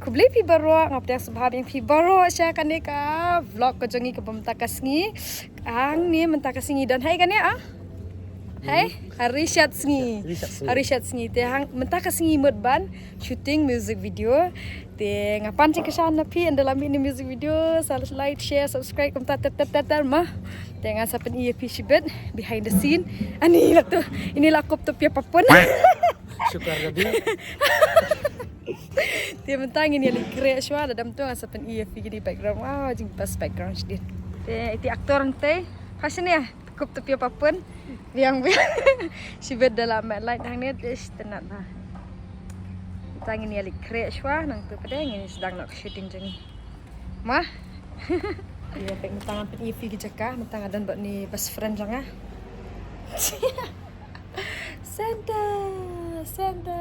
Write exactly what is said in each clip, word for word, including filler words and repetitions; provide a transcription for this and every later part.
Khublei phi baroh, nga pdiang sngewbha biang phi baroh sha kane ka vlog ka jong ngi kaba mynta ka sngi. Hangne mynta ka sngi don hai kane ah. Hai, ha Rishat sngi. Rishat sngi. Ha Rishat sngi te hang mynta ka sngi mut ban shooting music video. Te nga pan jingkyrshan na phi ynda la mih ine i music video, sa like, share, subscribe kumta ter ter ter ter ma. Te ngan sa pyni ïa phi shibit behind the scene. Ani la tu, ini la kup tu pia papun. Shukar Rabbi. Te mynta ngin ïa leit khreh shuwa, lada ym tu ngan sa pyni ïa phi kine background. Wow, jingbas background sdien. Te iti actor hangtei. Fashion ïa. Kup tu pia papun. Biang biang. Shibit da la met light hangne te ish tynnat bha. Mynta ngin ïa leit khreh shuwa nangtu pat ngin sdang noh ka shooting jong ngi. Ma. Ïa peit mynta ngan pyni ïa phi ki jaka, mynta nga don bad ine i best friend jong nga. Santa, Santa.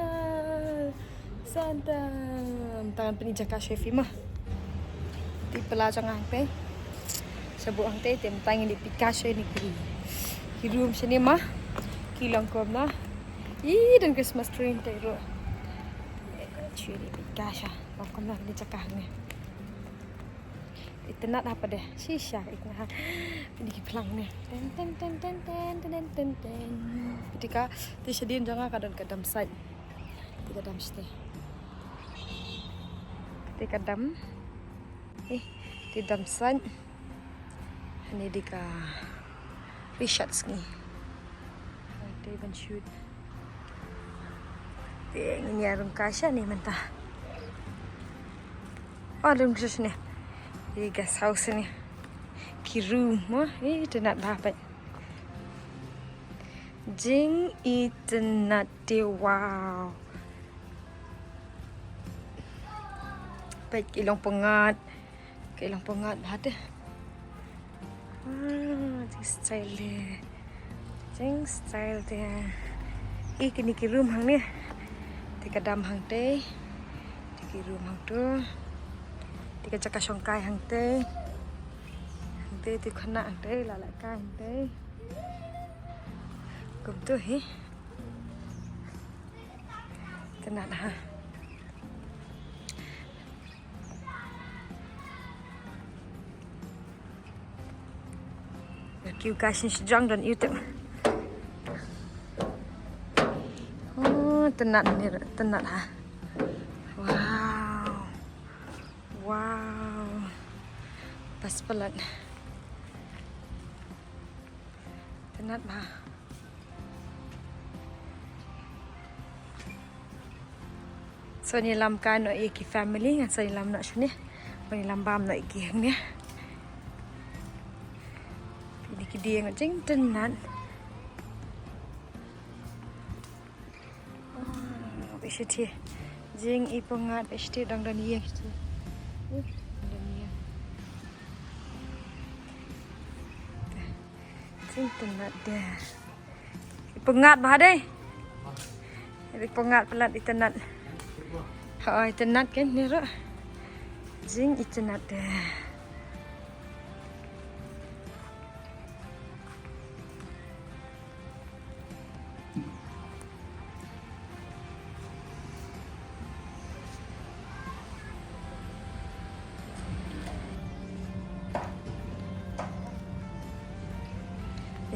Santa. Mynta ngan pyni jaka sha phi ma. Te pala jong nga hangtei. Sha buh hangtei te mynta ngin ïa peit ka sha ine ki. Ki room shane ma. Ki long kumno. Ih, don Christmas tree hangtei ruh. Shu ïa peit ka sha. Long kumno ine i jaka hangne. Itynnat ha pat de. Shisha itynnat. Ine ki phlang ne. Ten ten ten ten ten ten ten ten. Iti ka, te shadien jong nga ka don ka dam sait. Te ka dam shatei. Te ka dam. Eh, te dam sait. Hangne dei ka Rishat sngi. Te ban shoot. Te ngin ïa rung ka shane mynta. Oh, rung ka shane. Te guest house ne. Ki room mo. Eh, itynnat bha pat. Jingitynnat te, wow. Peit ki long pyngngad. Ki long pyngngad bha te. Ah, jingstyle te. Jingstyle te. Ih, kine ki room hangne. Te ka dam hangtei. Te ki room hangto. Te ka jaka shongkai hangtei. Hangtei te khynnah hangtei, la lehkai hangtei. Kumto hi. Tynnat ha. Ïa kiew ka shin shijang don YouTube. Oh, tynnat ni, tynnat ha. Wow. Wow. Bas palat. Tynnat bha. Sa ïalam kai noh ïa ki family, ngan sa ïalam noh shane. Ban ïalam bam noh ïa ki hangne. Phi dei ki dieng jingtynnat. Peit shatei. Jingipyngngad, peit shatei dang don ïing shatei. Dang don ïing. Jingtynnat de. Ipyngngad bha dei. Ipyngngad palat itynnat. Hooid, itynnat kein ne ruh. Jingitynnat de.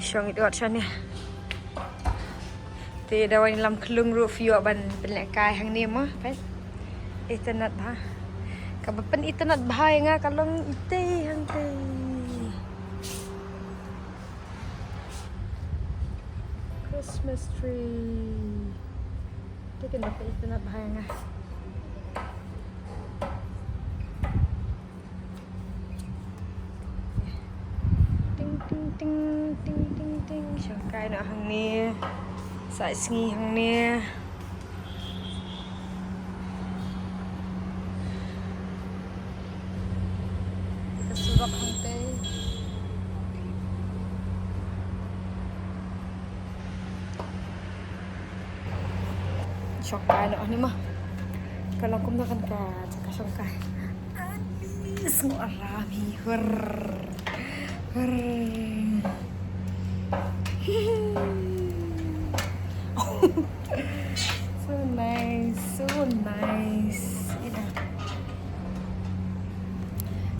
Shong it wat shane. Te da wan ïalam khlung ruh phi ïoh ban pynlehkai hangne mo, peit. Itynnat bha. Kaba pynitynnat bha ïa nga ka long itei hangtei. Christmas tree. Te kane ka itynnat bha ïa nga. Ting ting ting ting ting ting. Shongkai noh hangne. Sait sngi hangne. Ka surok hangtei. Shongkai noh hangne ma. Ka long kumno kan ka jaka shongkai. Ani sngew aram hi, hur. Hur. So nice, so nice. Ina.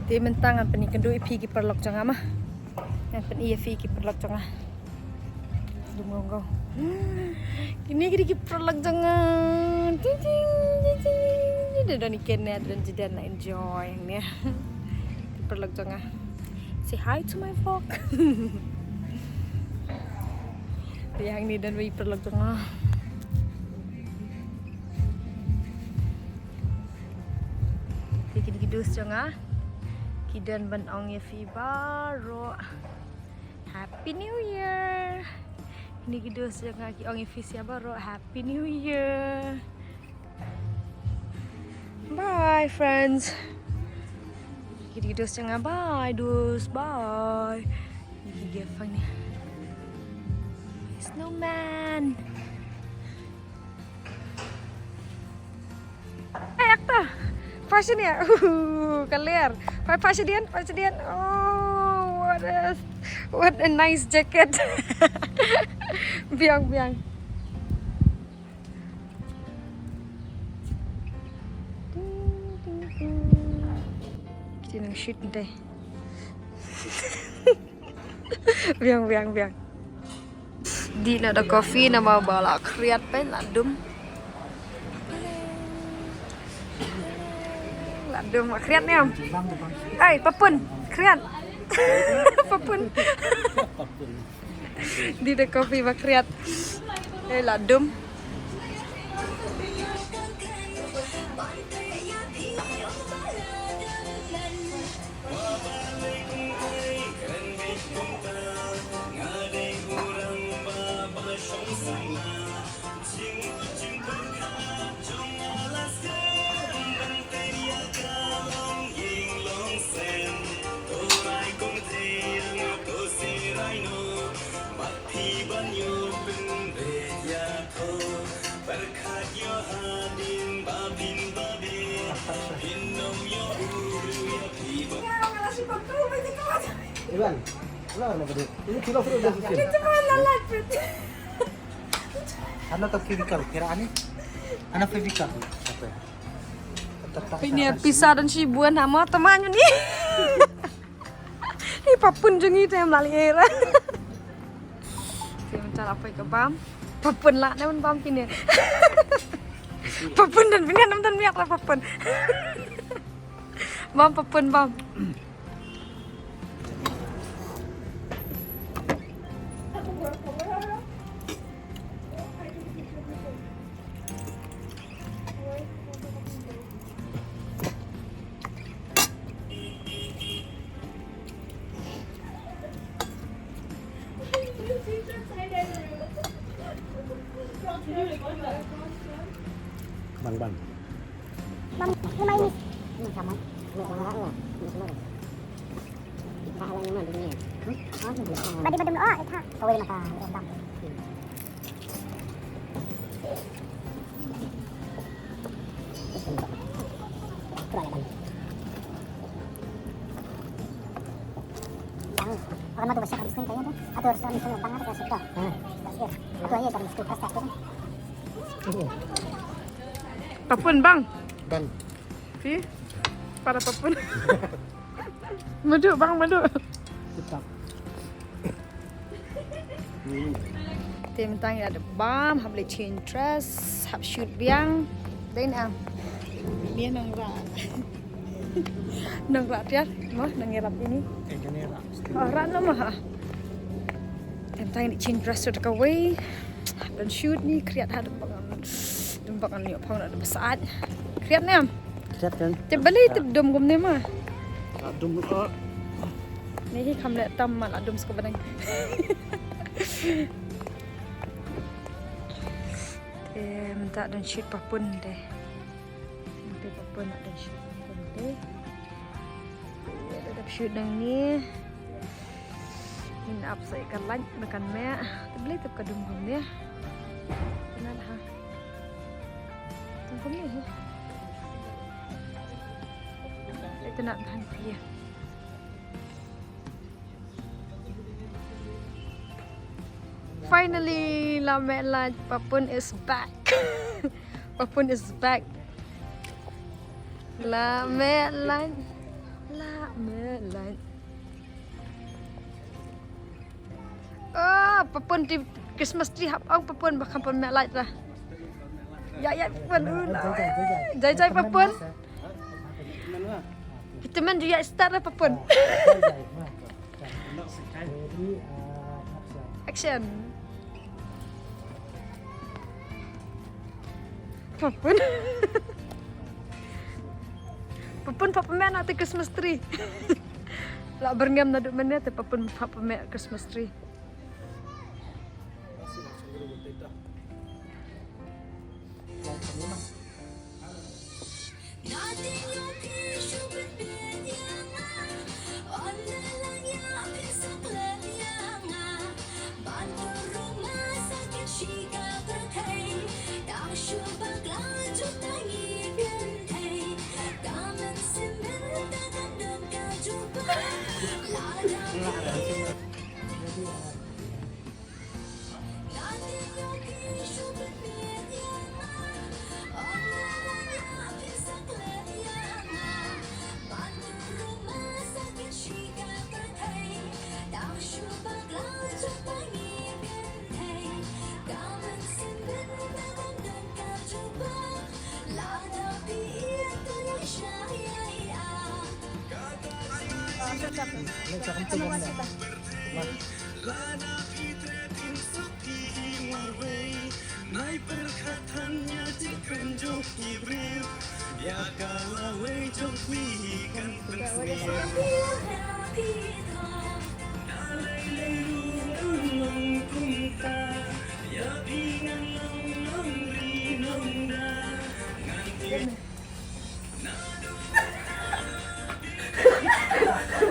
Te mynta ngan pyni kynduh ïa phi ki paralok jong nga ma. Ngan pyni ïa phi ki paralok jong nga. Dum ngong ngong. Kine ki dei ki paralok jong nga. Ting, ting, ting, ting. Dei don i Kenneth, don Jaden la enjoy hangne. Ki paralok jong nga. Say hi to my vlog. Te hangne don wei paralok jong nga. Te kine ki dus jong nga ki don ban ong ïa phi baroh Happy New Year. Kine ki dus jong nga ki ong ïa phi sha baroh Happy New Year. Bye friends. Kine ki dus jong nga, bye dus, bye. Kine ki gift hangne. Snowman. Hey, actor. Fashion ïa. Uh, ka ler. Fa-, fashion, fashion. Oh, what a, what a nice jacket. Biang, biang. Kita nang shoot nanti. Biang, biang, biang. Dih noh da coffee namar ba la khriat pyn la dum. La dum, la khriat ne em? Ai, Papun, khriat. Papun. Dih da coffee ba khriat. Eh, la dum. Ivan, wala na bade. Ini kilo fruit dah susun. Ano to chemical? Kira ani? Ano chemical? Apa? Ini pisa don shibun ha mo teman ni. Ni Papun jong ngi te mlali era. Te mynta la poi ka bam. Papun la ne bam kine. Papun don pine nam don miak la Papun. Bam Papun bam. Bang, bang. Bang, ini main. Ini sama. Ini sama. Ini sama. Ini sama. Badi, badi, oh, itu. Kawin mata, bang. Bang, orang madu besar habis ni kayaknya tu. Atau orang madu bang ada kasih kau. Hmm. Kasih. Atau aja dari situ pas tak tu. Papun, bang. Bang. Si? Para Papun. Madu, bang, madu. Tetap. Te mynta ngi la dep bam, hap leit change dress, hap shoot biang. Dei na. Ni nang rah. Nang rah tiar, mo, nang ïarap ini. Eh, kane rah. Oh, rah no mo ha. Te mynta ngi change dress shuh kawei. Hap ban shoot ni, khriat ha dep bang. Dum bak ngan ïoh phong na dum saat. Khriat ne em? Khriat kan? Te balei te dum kumne ma? La dum ko. Ni hi kham leh tam ma la dum sko badang. Te mynta don shoot Papun te. Mynta Papun don shoot Papun te. Ïa, da dep shoot nangne. Ngin ap sa ïa ka light ba kan meh. Te balei te ka dum kumne. Te na ha. Te kumne hi. Te na bhan phi. Finally, la meh light, Papun is back. Papun is back. La meh light. La me light. Oh, Papun, te Christmas tree hap ong Papun ba kham pynmih light ra. Ïa ïa Papun. Uh, la. Jai jai Papun. Kita men ju ïa start ra Papun. Action. Papun. Papun, Papun, mih na te Christmas tree. La byrngem naduh mynne te Papun, Papun, mih Christmas tree.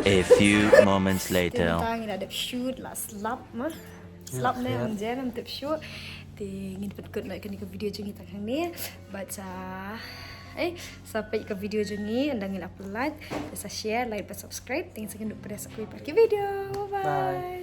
A few moments later. Te mynta ngi la dep shoot, la slap ma. Slap ne, ym jen, ym tip shuh. Te ngin pynkut noh ïa kane ka video jong ngi tang hangne. Bad sa, eh, sa peit ka video jong ngi, ynda ngi la upload. Te sa share, like bad subscribe. Te ngin sa ïakynduh pat ha kawei pat ka video. Bye bye.